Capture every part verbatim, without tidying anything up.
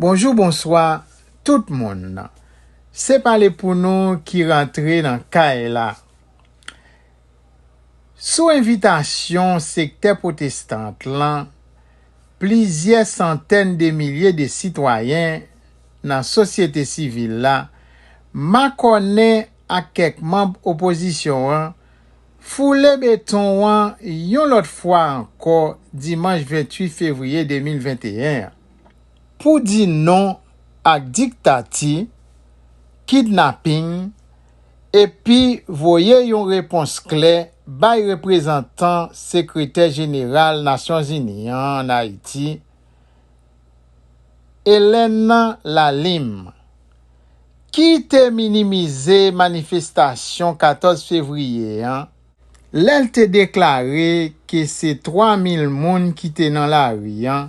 Bonjou, bonswa, tout moun. Se pale pou nou ki rantre nan kay la. Sou envitasyon sektè pwotestan lan, plizyè santèn de milye de sitwayen nan sosyete sivil la makònen ak kèk manm opozisyon an foule beton an yon lòt fwa ankò dimanch venntuit fevriye de mil venteyen an. Pou di non ak diktati, kidnaping, epi voye yon repons klè bay reprezantan sekretè jeneral Nasyonzini an ann Ayiti, Hélène Lalim, ki te minimize manifestasyon katòz fevriye an, lè l te deklare ke se twa mil moun ki te nan lari an,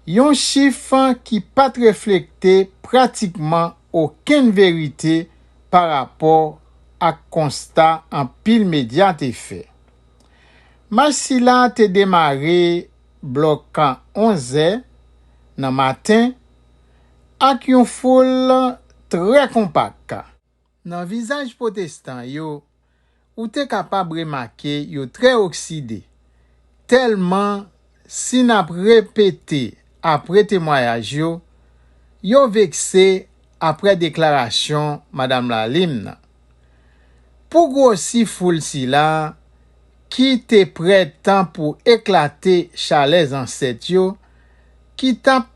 yon chif ki pa t reflekte pratikman okenn verite parapò ak konsta anpil medya te fè. Mach sila te demare bòk onzè nan maten ak yon foul trè konpak. Nan vizaj pwotestan yo, ou te kapab remake yo trè okside, tèlman, si n ap repete apre temwayaj yo, yo vekse apre deklarasyon Madam Lalim nan. Pou gwosi foul sila, ki te prè tan pou eklate chalè zansèt yo, ki t ap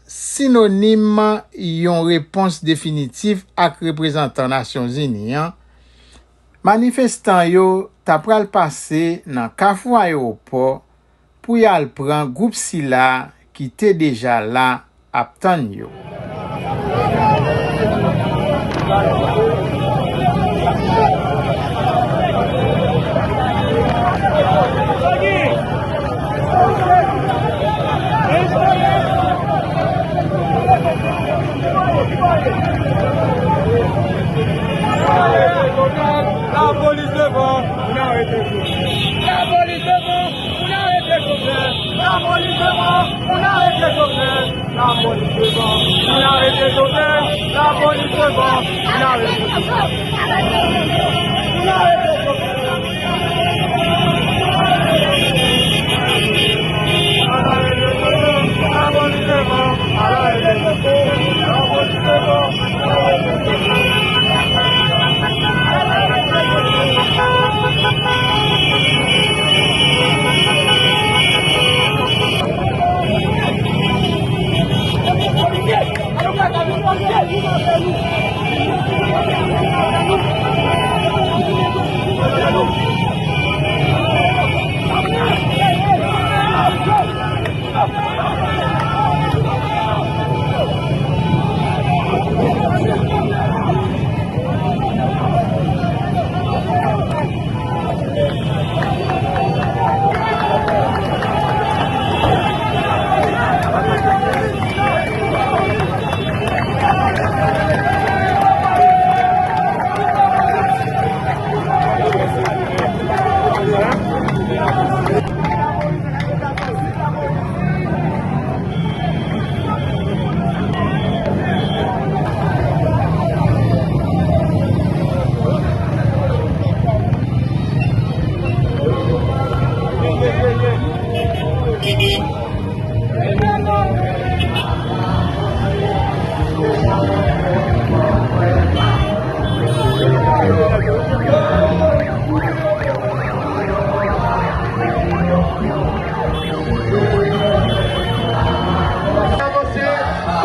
sinonim yon repons definitif ak reprezantan Nasyonzini an, manifestan yo ta pral pase nan kafou ayewopò pou y al pran gwoup sila ki te deja la ap tann yo. Lapolis devan, pou n arete Jovenel. Lapolis devan, pou n arete Jovenel. Lapolis devan, pou n arete Jovenel. Lapolis devan, pou n arete Jovenel. Lapolis devan, pou n arete Jovenel. Pou n arete Jovenel. Lapolis devan, pou n arete Jovenel. Lapolis devan. Avanse.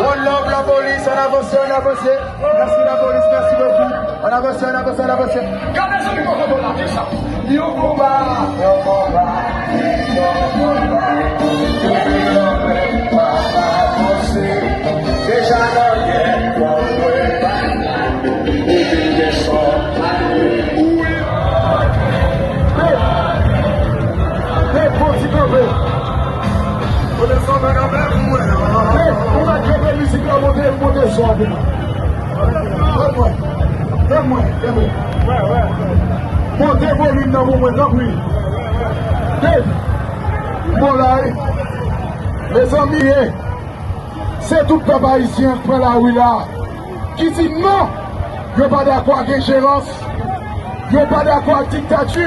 One love, lapolis, ann avanse, ann avanse. Mèsi, lapolis, mèsi bokou. Ann avanse, ann avanse, ann avanse. Gade sa ki poko do la, di sa. Yon konba, yon konba, yon konba. Yon konba, yon konba. Deja nan gè, fò nou prepare. Epi desann. Wi. Hey! Hey, bon ti kanpe. Hey, ou mèt kanpe mizik la, monte, monte son an pou mwen. Fè mwen, fè mwen, fè mwen. Monte volim nan pou mwen, tanpri. Dave, bon la, wi. Mezanmi, eh. Se tout pèp ayisyen k pran lari la, ki di non, yo pa dakò ak enjerans, yo pa dakò ak diktati,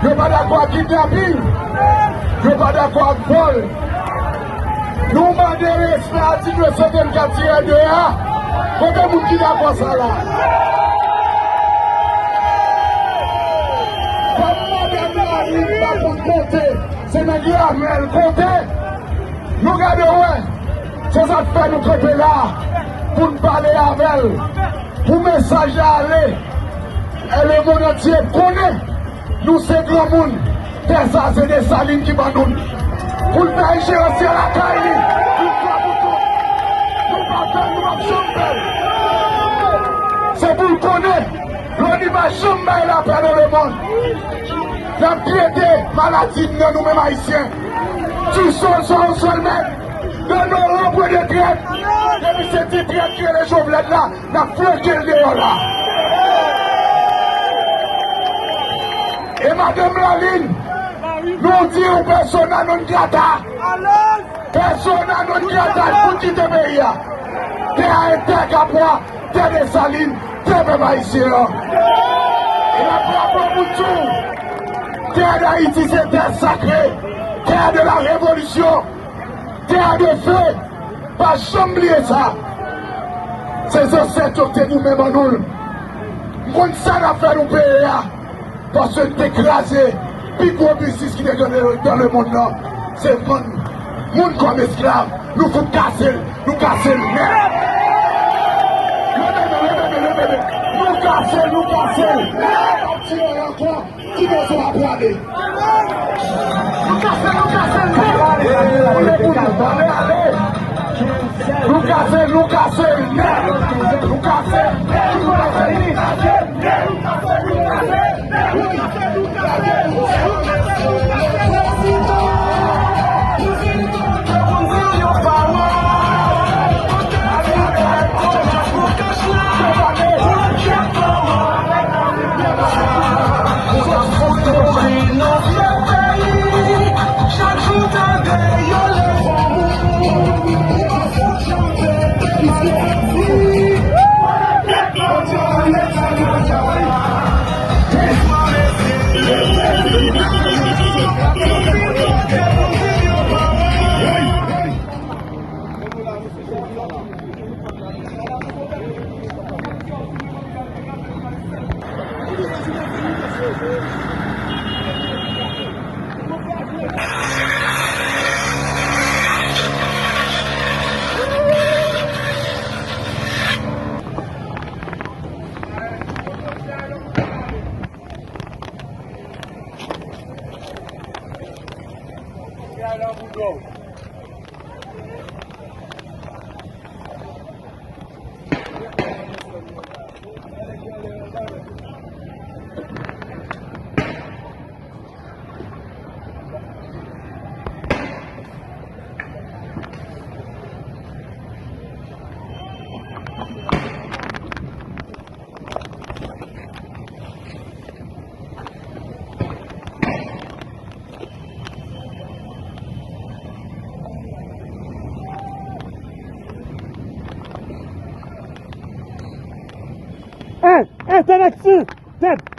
yo pa dakò ak kidnaping, yo pa dakò ak vòl. Nou mande respè a Ti Dwe Sante m ka tire de a. Kote moun ki dakò sa la? Fò m mande Marie pa konn konte, se nan gramè l konte. Nou gade wè, se sa k fè nou kanpe la pou n pale avè l, pou mesaj la ale. E lemonn antye konnen nou se granmoun tè sa se Desalin ki ban nou l. Pou l fè enjerans lakay li, yon fwa pou tout. Nou p ap fè l, nou p ap janm fè l. Se pou l konnen, Loni pa janm bay lapè nan lemonn. N ap trete maladi n nan nou menm Ayisyen. Ti sòl sa yon sòl mèt. Nan non lanpwen de trèt. Depi se ti trèt ki rele Jovenel la, n ap flanke l deyò la. E madanm Lalin, nou di w persona non grata. Persona non grata pou kite peyi a. Tè a e tè Kapwa, tè Desalin, tè pèp ayisyen an. E n ap raple w pou di w, tè Dayiti se tè sakre, tè de la revolisyon. Tè de feu, pa janm bliye sa. Se zansèt yo ki te goumen ban nou l. M konn sa n ap fè nou peye a. Paske n te kraze pi gwo biznis ki te gen nan lemonn nan. Se vann moun kòm esklav. Nou fout kase l. Nou kase l nèt. Leve men, leve men, leve men. Nou kase l, nou kase l. Pa tire ankò. Ki bezwen ap prale? Nou kase, nou kase l nèt. Kote pou nou? Ale, ale. Nou kase, nou kase l nèt. Nou kase l nèt. Nou kase l nèt. Hey, hey, tèt, tèt.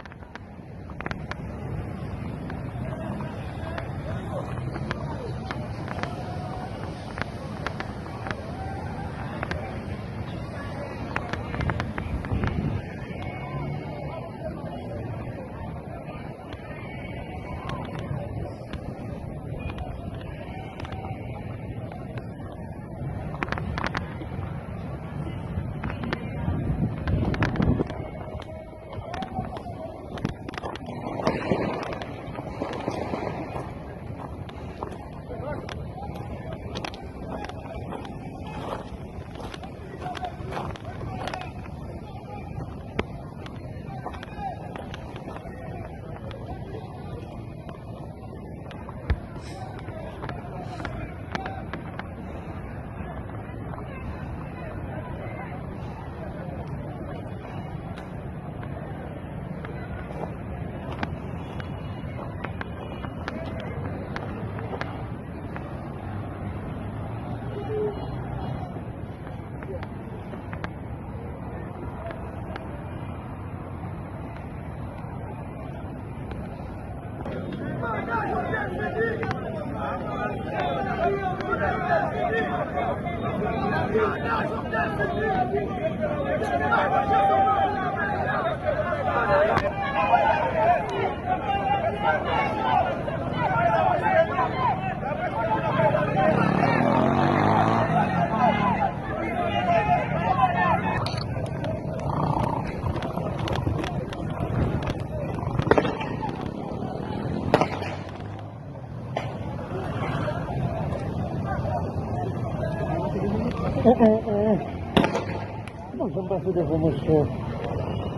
Bon, sa m pase devan, monchè.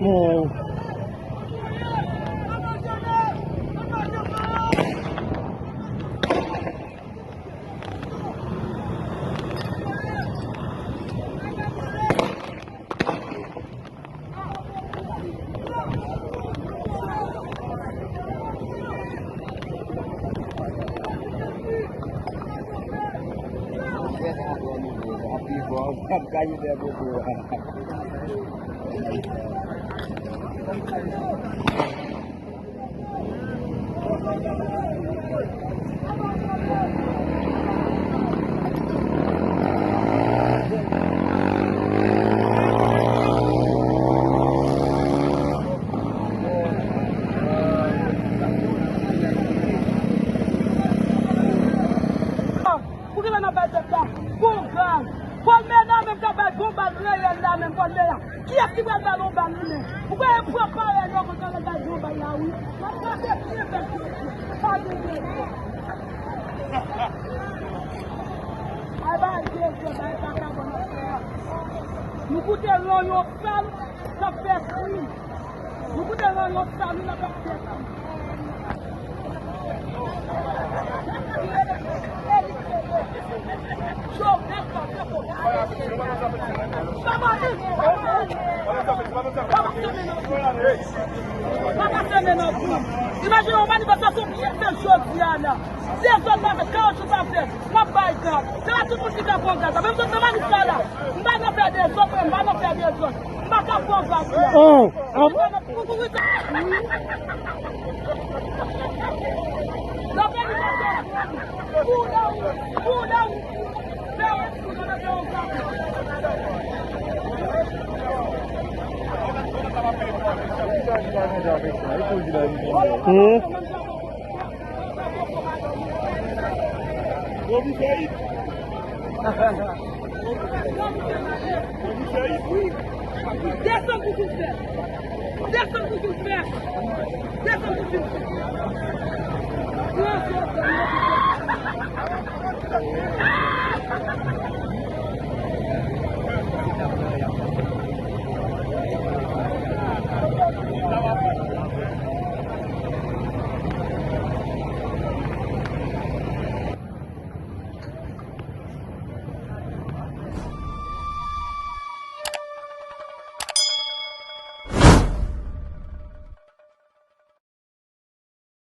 Mwen wè w. Pou ki lè n ap bay tèt la? Gon gaz. Pòlmè nan menm k ap bay gon bal reyèl la menm, Pòlmè a. Kiyès ki pral ba l yon bal li menm? Ou kwè e pran parèy yo konsa lè bay gon bal la wi. N ap pase byen bèl jodi. Pa gen dezòd. Ay bay dezòd, bay vakabon ap fè a. Nou koute ranyon sal k ap fè krim. Nou koute ranyon sal nou n ap fè krim. Imajine yon manifestasyon byen fèt jodi a la. Dezòd pa fèt, kawotchou pa fèt, n ap bay gaz. Se pa tout moun ki ka pran gaz la. Menm zòt nan manif la la, m pa nan fè dezòd, mwen, m pa nan fè dezòd. M pa ka pran gaz la. Oh, ah bon? Hmm. Desann pou fin fè. Desann pou fin fè. Desann pou fin fè. Pran zòt, pran zòt.